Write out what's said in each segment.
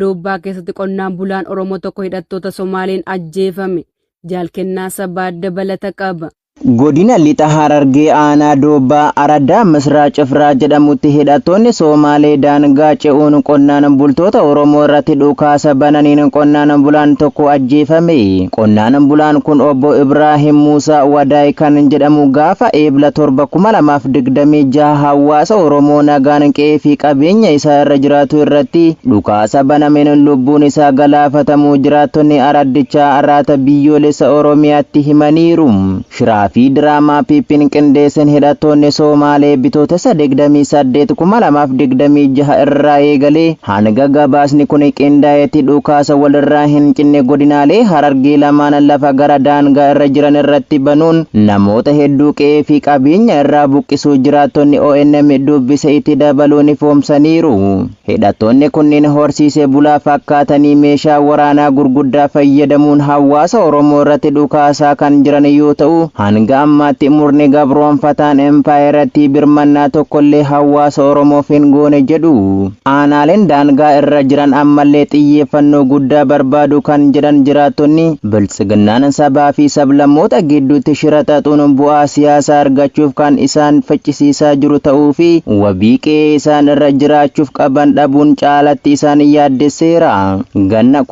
Doobbaa keessatti qonnaan bulaan Oromoo tokko hidhattoota Somaaleen ajjeefame. Jaal Kennaa Sabaa dabalata qaba. Godina Lixa Harargee Aanaa Doobbaa Araddaa Misraa Cifraa jedhamutti hidhattoonni Soomaalee daangaa ce'uun qonnaan bultoota Oromoo irratti dhukaasa bananiin qonnaan bulaan tokko ajjeefame. Qonnaan bulaan kun obbo Ibraahim Muusaa Wadaay kan jedhamu gaafa Eebla 7, 2026 hawaasa Oromoo nagaan qe'ee fi qabeenya isaa irra jiraatu irratti dhukaasa banameen lubbuun isaa galaafatamuu jiraattonni araddichaa Arraata Biyyoolessa Oromiyaatti himaniiru. Shiraa fi diraamaa PPn qindeessen hidhattoonni Soomaalee Bitootessa 28, 2026 irraa eegalee hanga gabaasni kun qindaa'etti dhukaasa walirraa hin cinne godinaalee Harargee lamaan lafa gara daangaa irra jiran irratti banuun namoota hedduu qe'ee fi qabeenya irraa buqqisuu jiraattonni ONM dubbise itti dabaluun ifoomsaniiru. Hidhattoonni kunniin horsiisee bulaa fakkaatanii meeshaa waraanaa gurguddaa fayyadamuun hawaasa Oromoo irratti dhukaasaa kan jiran yoo ta'u, hanga ammaatti murni gabroomfataan impaayerattii birmannaa tokkollee hawaasa Oromoof hin goone jedhu. Aanaaleen daangaa irra jiran ammallee xiyyeeffannoo guddaa barbaadu kan jedhan jiraattonni, Biltsiginnaan sabaa fi sablammoota gidduutti shira xaxuun bu'aa siyaasaa argachuuf kan isaan ficcisiisaa jiru ta'uu fi wabii qe'ee isaan irra jiraachuuf qaban dhabuun caalatti isaan yaaddesseera. Ganna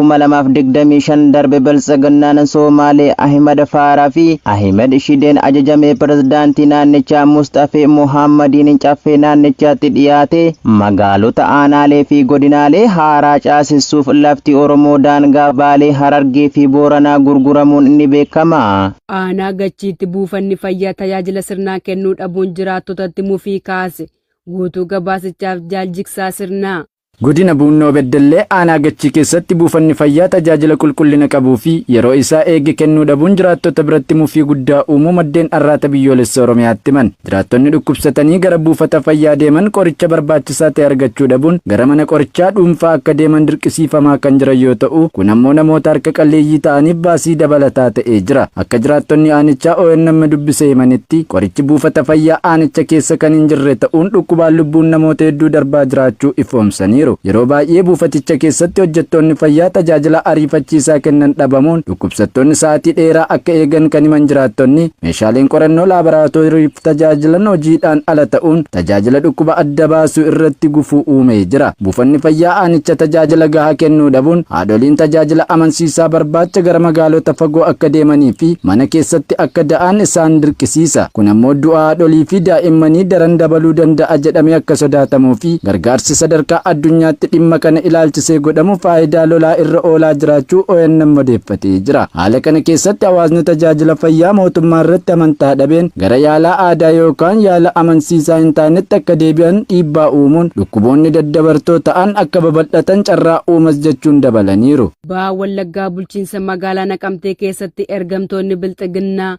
2025 darbe Biltsiginnaan Soomaalee Ahimad Faaraa fi Ahimed Shideen ajajamee pirezidaantii naannichaa Musxafee Mohaammadiin caffee naannichaatti dhiyaate magaalota aanaalee fi godinaalee haaraa caasessuuf lafti Oromoo daangaa Baalee, Harargee fi Booranaa gurguramuun ni beekama. Aanaa Gachiitti buufanni fayyaa tajaajila sirnaa kennuu dhabuun jiraattotatti mufii kaase. Guutuu gabaasichaaf Jaal Jigsaa Sirnaa. Godina Buunnoo Beddellee aanaa Gachii keessatti buufanni fayyaa tajaajila qulqullina qabuu fi yeroo isaa eege kennuu dhabuun jiraattota biratti mufii guddaa uumuu maddeen Arraata Biyyoolessa Oromiyaatti himan. Jiraattonni dhukkubsatanii gara buufata fayyaa deeman qoricha barbaachisaa ta'e argachuu dhabuun gara mana qorichaa dhuunfaa akka deeman dirqisiifamaa kan jiran yoo ta'u, kun ammoo namoota harka qalleeyyii ta'aniif baasii dabalataa ta'ee jira. Akka jiraattonni aanichaa ONM dubbise himanitti, qorichi buufata fayyaa aanicha keessa kan hin jirre ta'uun dhukkubaan lubbuun namoota hedduu darbaa jiraachuu ifoomsaniiru. Yeroo baay'ee buufaticha keessatti hojjettoonni fayyaa tajaajila ariifachiisaa kennan dhabamuun dhukkubsattoonni sa'aatii dheeraa akka eegan kan himan jiraattonni, meeshaaleen qorannoo laaboraatooriif tajaajilan hojiidhaan ala ta'uun tajaajila dhukkuba adda baasuu irratti gufuu uumee jira. Buufanni fayyaa aanicha tajaajila gahaa kennuu dhabuun haadholiin tajaajila amansiisaa barbaacha gara magaalota fagoo akka deemanii fi mana keessatti akka da'aan isaan dirqisiisa. Kun ammoo du'a haadholii fi daa'immanii daran dabaluu danda'a jedhamee akka sodaatamuu fi gargaarsi sadarkaa addunyaatti dhimma kana ilaalchisee godhamu faayidaa lolaa irra oolaa jiraachuu ONM odeeffatee jira. Haala kana keessatti hawaasni tajaajila fayyaa mootummaa irratti amantaa dhabeen gara yaalaa aadaa yookaan yaala amansiisaa hin taanetti akka deebi'an dhiibbaa uumuun dhukkuboonni daddabartoo ta'an akka babal'atan carraa uumas jechuun dabalaniiru. Baha Wallaggaa bulchiinsa magaalaa Naqamtee keessatti ergamtoonni Bilxiginnaa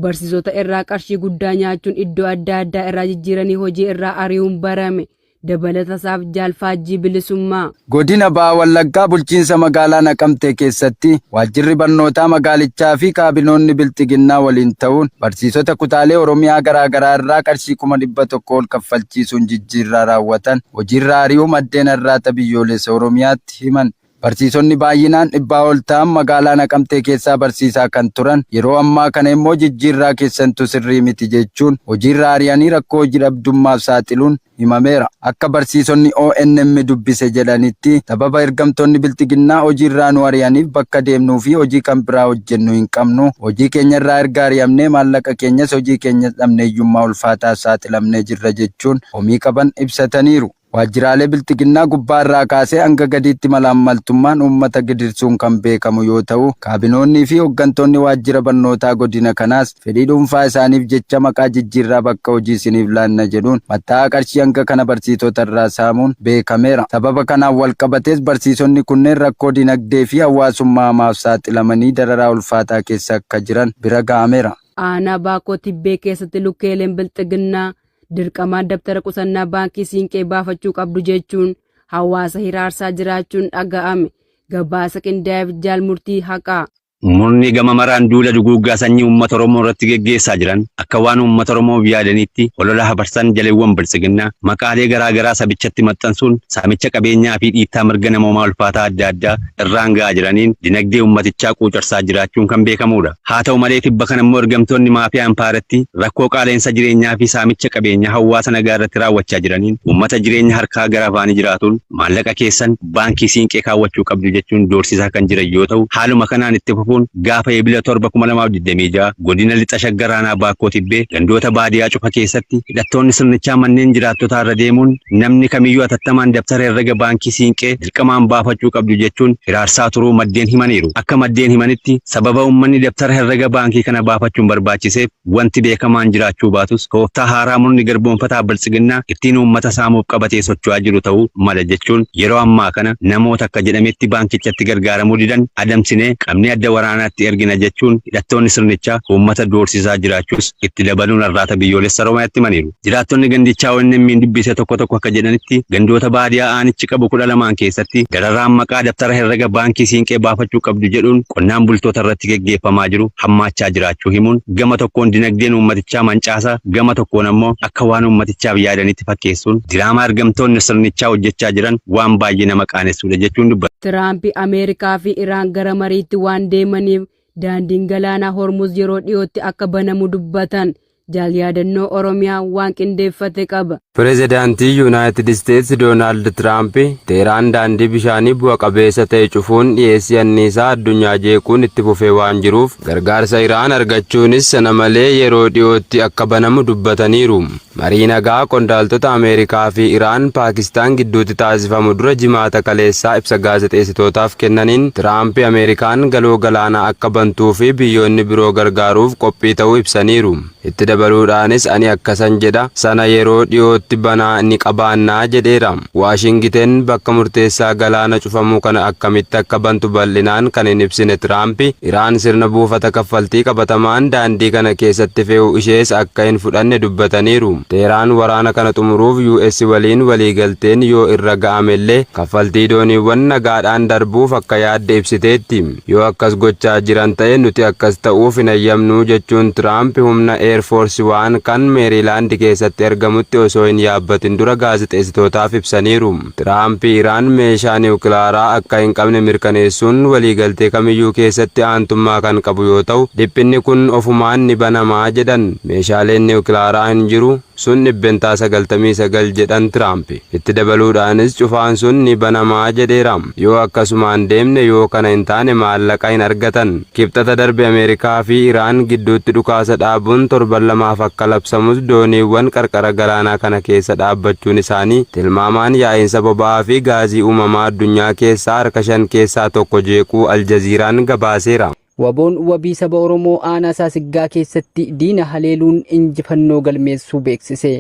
barsiisota irraa qarshii guddaa nyaachuun iddoo adda addaa irraa jijjiiranii hojii irraa ari'uun barame. Dabalatasaaf Jaal Faajjii Bilisummaa. Godina Baha Wallaggaa bulchiinsa magaalaa Naqamtee keessatti waajjirri barnootaa magaalichaa fi kaabinoonni Bilxiginnaa waliin ta'uun barsiisota kutaalee Oromiyaa garaa garaa irraa qarshii 100,000 ol kaffalchiisuun jijjiirraa raawwatan hojiirraa ari'uu maddeen Arraata Biyyoolessa Oromiyaatti himan. Barsiisonni baay'inaan dhibbaa ol ta'an magaalaa Naqamtee keessaa barsiisaa kan turan yeroo ammaa kana immoo jijjiirraa keessantu sirrii miti jechuun hojiirraa ari'anii rakkoo hojii dhabdummaaf saaxiluun himameera. Akka barsiisonni ONM dubbise jedhanitti sababa ergamtoonni Bilxiginnaa hojiirraa nu ari'aniif bakka deemnuu fi hojii kan biraa hojjennu hin qabnu. Hojii keenyarraa erga ari'amnee maallaqa keenyas hojii keenyas dhabnee hiyyummaa ulfaataaf saaxilamnee jirra jechuun komii qaban ibsataniiru. Waajjiraalee Bilxiginnaa gubbaa irraa kaasee hanga gadiitti malaammaltummaan uummata gidirsuun kan beekamu yoo ta'u, kaabinoonnii fi hoggantoonni waajjira barnootaa godina kanaas fedhii dhuunfaa isaaniif jecha maqaa jijjiirraa bakka hojii isiniif laanna jedhuun matta'aa qarshii hanga kana barsiisota irraa saamuun beekameera. Sababa kanaan walqabatees barsiisonni kunneen rakkoo dinagdee fi hawaasummaa hamaaf saaxilamanii dararaa ulfaataa keessa akka jiran bira ga'ameera. Aanaa Baakoo Tibbee keessatti lukkeeleen Bilxiginnaa dirqamaan dabtara qusannaa baankii Siinqee baafachuu qabdu jechuun hawaasa hiraarsaa jiraachuun dhaga'ame. Gabaasa qindaa'eef Jaal Murtii Haqaa. Murni gama maraan duula duguuggaa sanyii uummata Oromoo irratti geggeessaa jiran akka waan uummata Oromoof yaadanitti holola hafarsan jaleewwan biltsiginnaa maqaalee garaa garaa sabichatti maxxansuun saamicha qabeenyaa fi dhiittaa mirga namoomaa ulfaataa adda addaa irraan ga'aa jiraniin dinagdee uummatichaa quucarsaa jiraachuun kan beekamudha. Haa ta'u malee tibba kana immoo ergamtoonni maafiyaa impaayerattii rakkoo qaala'insa jireenyaa fi saamicha qabeenyaa hawaasa nagaa irratti raawwachaa jiraniin uummata jireenya harkaa gara afaanii jiraatuun maallaqa keessan baankii siinqee kaawwachuu qabdu jechuun doorsisaa kan jiran yoo ta'u, haaluma kanaan itti fufuun gaafa Eebila 7, 2026 godina Lixa Shaggar aanaa Baakkoo Tibbee gandoota baadiyaa cufa keessatti hidhattoonni sirnichaa manneen jiraattotaa irra deemuun namni kamiyyuu atattamaan dabtara herrega baankii Siinqee dirqamaan baafachuu qabdu jechuun hiraarsaa turuu maddeen himaniiru. Akka maddeen himanitti sababa uummanni dabtara herrega baankii kana baafachuun barbaachiseef wanti beekamaan jiraachuu baatus tooftaa haaraa murni garboomfataa Biltsiginnaa ittiin uummata saamuuf qabatee socho'aa jiru ta'uu mala jechuun yeroo ammaa kana namoota akka jedhametti baankichatti gargaaramuu didan adamsinee qabnee adda waraanaatti ergina jechuun hidhattoonni sirnichaa uummata doorsisaa jiraachuus itti dabaluun Arraata Biyyoolessa Oromiyaatti himaniiru. Jiraattonni gandichaa ONM'n dubbise tokko tokko akka jedhanitti gandoota baadiyaa aanichi qabu 12n keessatti dararaan maqaa dabtara herrega baankii Siinqee baafachuu qabdu jedhuun qonnaan bultoota irratti geggeeffamaa jiru hammaachaa jiraachuu himuun gama tokkoon dinagdeen uummatichaa mancaasaa gama tokkoon ammoo akka waan uummatichaaf yaadanitti fakkeessuun diraamaa ergamtoonni sirnichaa hojjechaa jiran waan baay'ee nama qaanessuudha jechuun dubbatu. Tiraamp Ameerikaa fi Iraan gara mariitti waan deemaniif daandiin galaanaa Hormuz yeroo dhiyootti akka banamu dubbatan. Jaal Yaadannoo Oromiyaa waan qindeeffate qaba. Pirezidaantii Yuunaayitid Isteetsi Doonaald Tiraamp Teeraan daandii bishaanii bu'a qabeessa ta'e cufuun dhiyeessii anniisaa addunyaa jeequun itti fufee waan jiruuf gargaarsa Iraan argachuunis sana malee yeroo dhiyootti akka banamu dubbataniiru. Marii nagaa qondaaltota Ameerikaa fi Iraan Paakistaan gidduutti taasifamu dura Jimaata kaleessaa ibsa gaazexeessitootaaf kennaniin Tiraamp Ameerikaan galoo galaanaa akka bantuu fi biyyoonni biroo gargaaruuf qophii ta'uu ibsaniiru. Itti dabaluudhaanis ani akkasan jedha, sana yeroo dhiyootti banaa ni qabaanna jedheera. Waashingiten bakka murteessaa galaana cufamuu kana akkamitti akka bantu bal'inaan kan hin ibsine Tiraampi, Iraan sirna buufata kaffaltii qabatamaan daandii kana keessatti fe'uu ishees akka hin fudhanne dubbataniiru. Teeraan waraana kana xumuruuf US waliin waliigalteen yoo irra ga'amellee kaffaltii dooniiwwan nagaadhaan darbuuf akka yaadde ibsiteetti. Yoo akkas gochaa jiran ta'e nuti akkas ta'uuf hin hayyamnu jechuun Tiraamp humna Air Force One kan Meeriilaand keessatti argamutti osoo hin yaabbatin dura gaazexeessitootaaf ibsaniiru. Tiraamp Iraan meeshaa niwukilaaraa akka hin qabne mirkaneessuun waliigaltee kamiyyuu keessatti aantummaa kan qabu yoo ta'u, dhiphinni kun ofumaan ni banama jedhan. Meeshaaleen niwukilaaraa hin jiru, sun 99% jedhan Tiraamp. Itti dabaluudhaanis cufaan sun ni banama jedheera. Yoo akkasumaan deemne yoo kana hin taane maallaqa hin argatan. Kibxata darbe Ameerikaa fi Iraan gidduutti dhukaasa dhaabuun torban lamaaf akka labsamus dooniiwwan qarqara galaanaa kana keessa dhaabbachuun isaanii tilmaamaan yaa'iinsa boba'aa fi gaazii uumamaa addunyaa keessaa harka 5 keessaa 1 jeequu Aljaziiraan gabaaseera. Waboon wabii saba Oromoo aanaa Saasiggaa keessatti diina haleeluun injifannoo galmeessuu beeksise.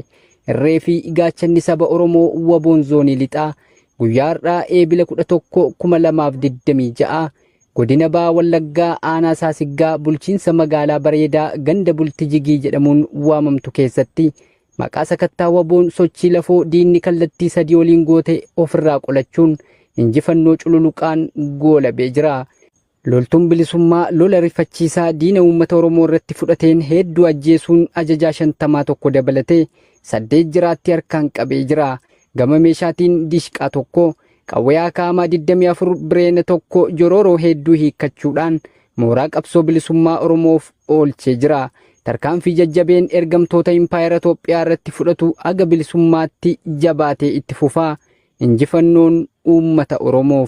Irree fi gaachanni saba Oromoo Waboon Zoonii Lixaa guyyaa har'aa Eebila 11, 2026 Godina Baha Wallaggaa Aanaa Saasiggaa bulchiinsa magaalaa Bareedaa ganda Bulti Jigii jedhamuun waamamtu keessatti maqaa sakattaa waboon sochii lafoo diinni kallattii sadii oliin goote ofirraa qolachuun injifannoo cululuqaan goolabee jira. Loltuun bilisummaa lola rifachiisaa diina uummata Oromoo irratti fudhateen hedduu ajjeesuun ajajaa shantamaa tokko dabalatee saddeet jiraatti harkaan qabee jira. Gama meeshaatiin dishqaa tokko, qawwee akaamaa 24 bireena tokko jorooroo hedduu hiikkachuudhaan mooraa qabsoo bilisummaa Oromoof oolchee jira. Tarkaanfii jajjabeen ergamtoota impaayera Itoophiyaa irratti fudhatu haga bilisummaatti jabaatee itti fufa. Injifannoon uummata Oromoof.